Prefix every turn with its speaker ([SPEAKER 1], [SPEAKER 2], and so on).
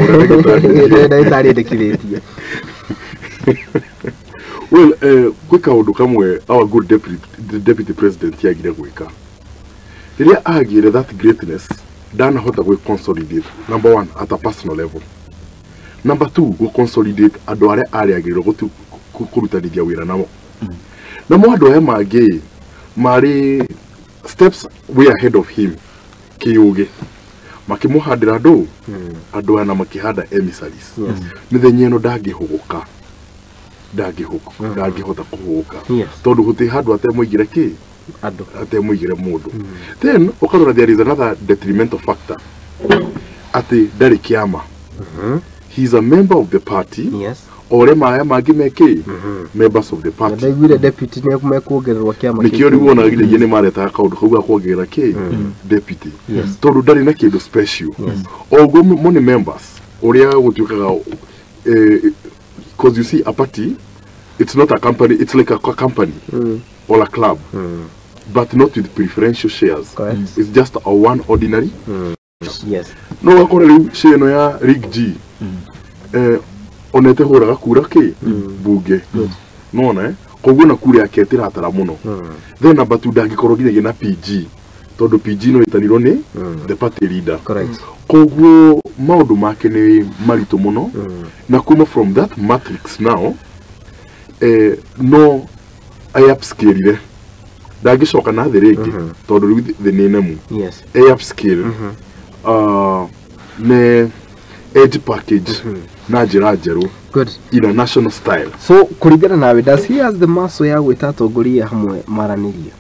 [SPEAKER 1] Ũrĩa ndagĩtarĩ.
[SPEAKER 2] Ndagĩtarĩ endekithĩtie.
[SPEAKER 1] Well, gwĩ kaũndũ kamwe our good deputy president yagire gwĩka rĩrĩa agire that greatness, ndanahota gwĩ consolidate, number one, at a personal level, number two, gũ consolidate andũ arĩa arĩagĩrĩrwo kũrutanithia wĩra namo. Namo andũ aya mangĩ marĩ steps way ahead of him kĩũgĩ, makĩmũhandĩra andũ aya na makĩhanda emissaries. Mĩthenya ĩno ndangĩhũgũka, ndangĩhũka, ndangĩhota kũhũgũka, tondũ gũtirĩ handũ atemũigire kĩ
[SPEAKER 2] andũ
[SPEAKER 1] atemũigire mũndũ. Then ũkarora there is another detrimental factor, atĩ ndarĩ kĩama. He is a member of the party, o ũrĩa maya mangĩ mekĩ members of the
[SPEAKER 2] Na
[SPEAKER 1] party.
[SPEAKER 2] Ndaiguire deputy nĩ mekuongererwo kĩama.
[SPEAKER 1] Nĩkĩo rĩu wonaga nginyagia nĩ maretaga kaũndũ kau ga kuongerera kĩ deputy, tondũ ndarĩ na kĩndũ special. O ũguo mo nĩ members ũrĩa gũtuĩkaga, 'cause you see, a party, it's not a company, it's like a company or a club, but not with preferential shares. It's just a one ordinary. No ũgakora rĩu share ĩno ya Rig G, ona ĩtehũraga kura kĩ bunge nona, koguo na kura yake ĩtiratara mũno. Then number two, ndangĩkorwo nginyagia na PG, tondũ PG no ĩtanirwo nĩ the party leader. Koguo maũndũ make nĩ maritũ mũno, na kuma from that matrix now, no upscale ndangĩcoka na thĩ rĩngĩ, tondũ rĩu thĩ nĩ nemu. Upscale ne edge package na njĩra njerũ in a national style.
[SPEAKER 2] So kũringana nawe, does he has the muscle ya gwĩta atongoria hamwe maranĩrie?